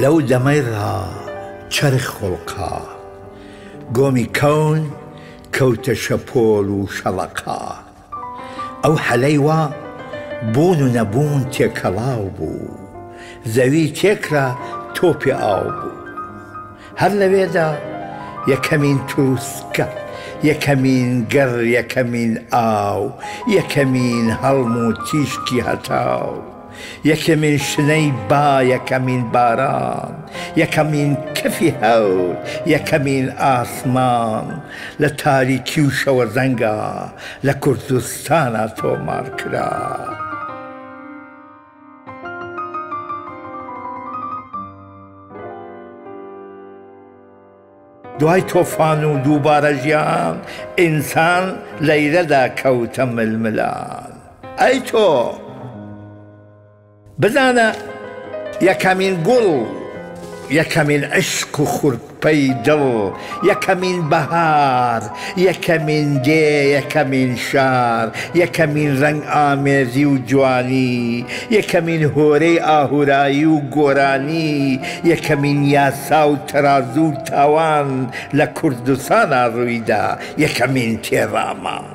لەو دەمەی ڕا چەرخ خوڵقا. گۆمی کەون کەوتە شەپۆل و شەڵەقا. ئەو حەلەی وا بوون و نەبوون تێکەڵاو بوو. زەوی تێکرا تۆپی ئاو بوو. هەر لەوێدا یەکەمین تروسکە، یەکەمین گڕ، یەکەمین ئاو، یەکەمین هەڵم و تیشکی هەتاو، یەکەمین شنەی با، یەکەمین باران، یەکەمین کەفی هەور، یەکەمین ئاسمان لە تاریکی و شەوەزەنگا لە کوردستانا تۆمار کرا. دوای تۆفان و دووبارە ژیان ئینسان لەیرەدا کەوتە ململان. ئەی تۆ بزانە یەکەمین گوڵ، یەکەمین عشق و خورپەی دڵ، یەکەمین بەهار، یەکەمین دێ، یەکەمین شار، یەکەمین ڕەنگ ئامێزی و جوانی، یەکەمین هۆرەی ئاهورایی و گۆرانی، یەکەمین یاسا و تەرازوو و تاوان لە کوردستانا ڕوویدا، یەکەمین تێڕامان.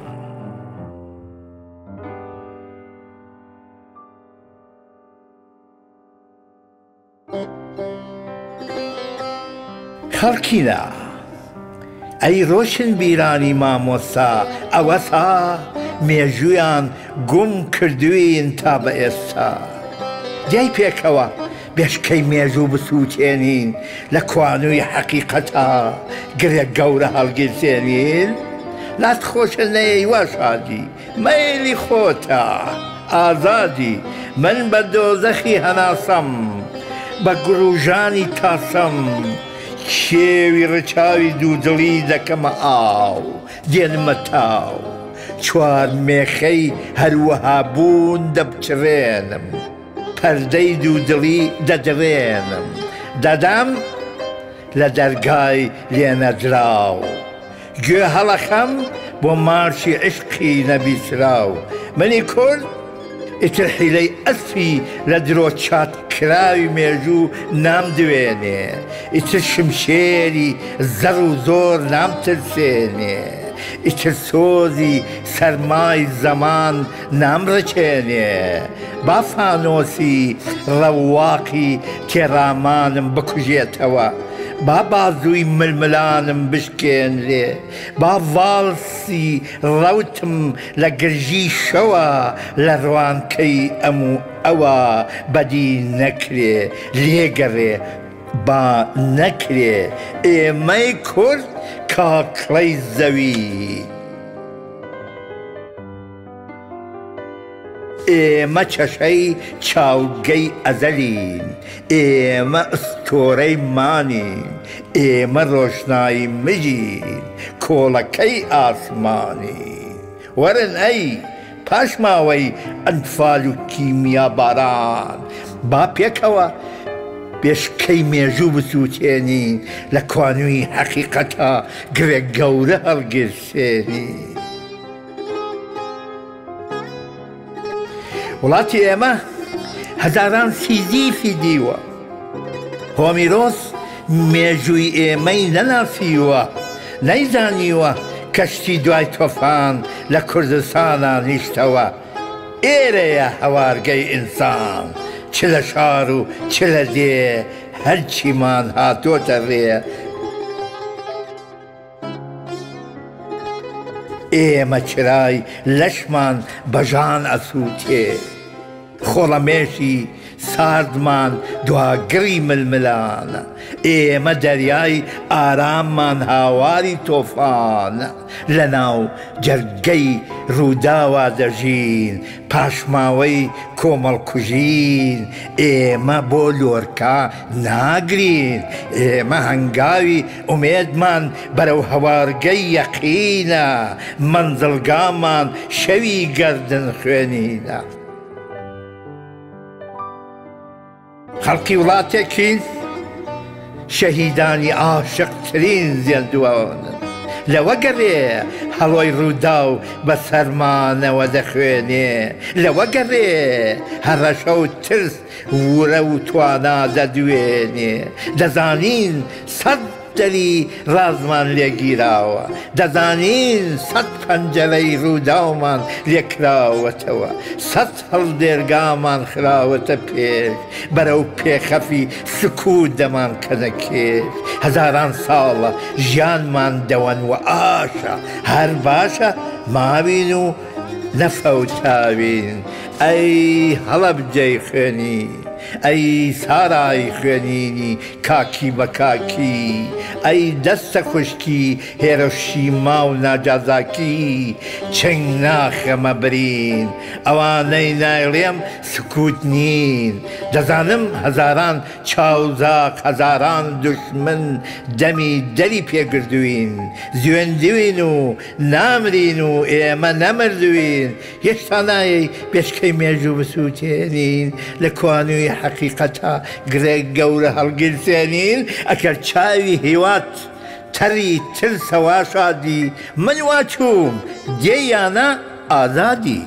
خەڵکینە ئەی ڕۆشنبیرانی مامۆستا ئەوەسا مێژوویان گوم کردوین تا بە ئێستا دەی پێکەوە بێشکەی مێژوو بسووتێنین لە کوانووی حەقیقەتا گرێ گەورە هەڵگیرسێنین لات خۆشە نەیەی وا شادی مەیلی خۆتە ئازادی من بە دۆزەخی هەناسەم بە گوڕوژانی تاسەم کێوی ڕچاوی دوودڵی دەکەمە ئاو دێنمە تاو چوارمێخەی هەروەها بوون دەپچڕێنم پەردەی دوودڵی دەدڕێنم دەدەم لە دەرگای لێنەدراو گوێ هەڵەخەم بۆ مارشی عیشقی نەبیسراو منی کورد ئیتر حیلەی ئەسپی لە درۆ چات کراوی مێژوو نامدوێنێ ئیتر شمشێری زەڕ و زۆر نامترسێنێ ئیتر سۆزی سەرمای زەمان نامڕکێنێ با فانۆسی ڕەواقی تێڕامانم بکوژێتەوە با بازووی ململانم بشکێنرێ، با ڤاڵسی ڕەوتم لە گرژی شەوا لە ڕوانکەی ئەم و ئەوا بەدی نەکرێ، لێگەڕێ با نەکرێ ئێمەی کورد کاکڵەی زەوی. ئێمە چەشەی چاوگەی ئەزەلین، ئێمە ئستۆرەی مانین، ئێمە ڕۆشنایی مژین، کۆڵەکەی ئاسمانین. وەرن ئەی پاشماوەی ئەنفال و کیمیاباران، با پێکەوە بێشکەی مێژوو بسووتێنین، لە کوانووی حەقیقەتا گڕێ گەورە هەڵگیرسێنین. وڵاتی ئێمە هەزاران سیزیفی دیوە، هۆمیرۆس مێژووی ئێمەی نەناسیوە، نەیزانیوە کەشتی دوای تۆفان لە کوردستانا نیشتەوە، ئێرەیە هەوارگەی ئینسان، چ لە شار و چ لە دێ هەرچیمان هاتۆتە ڕێ، ئێمە چرای لەشمان بە ژان ئەسووتێ، خۆڵەمێشی ساردمان دوا گڕی ململانە، ئێمە دەریای ئاراممان هاواری تۆفانە، لەناو جەرگەی ڕووداوا دەژین، پاشماوەی کۆمەڵکوژین، ئێمە بۆ لۆرکا ناگرین، ئێمە هەنگاوی ئومێدمان بەرەو هەوارگەی یەقینە، مەنزڵگامان شەوی گەردن خوێنینە. خەڵکی وڵاتێکین شەهیدانی عاشقترین زێندووانن، لەوە گەڕێ. هەڵۆی ڕووداو بە سەرمانەوە دەخوێنێ، لەوە گەڕێ هەڕەشە و ترس ورە و توانا دەدوێنێ. دەزانین سەد دەری ڕازمان لێ گیراوە، دەزانین سەت پەنجەرەی ڕووداومان لێ کراوەتەوە، سەت هەڵدێرگامان خراوەتە پێش، بەرەو پێخەفی سکوت دەمانکەنە کێش. هەزاران ساڵە ژیانمان دەوەن و ئاشە، هەر باشە ماوین و نەفەوتاوین. ئەی هەڵەبجەی خوێنی، ئەی سارای خوێنینی کاکی بە کاکی، ئەی دەستە خوشکی هێرۆشیما و ناجازاکی، چنگ ناخەمە برین، ئەوانەی نایڵێم سکوت نین، دەزانم هەزاران چاوزاق هەزاران دوشمن دەمی دەری پێگردوین، زوێندوین و نامرین و ئێمە نەمردوین، هێشتا نایەی بێچکەی مێژوو بسووتێنین، لە کوانووی حەقیقەتا گڕێک گەورە هەڵگیرسێنین، ئەگەر چاوی هیوات تەڕی ترسە وا شادی، من وا چووم دێی یانە ئازادی.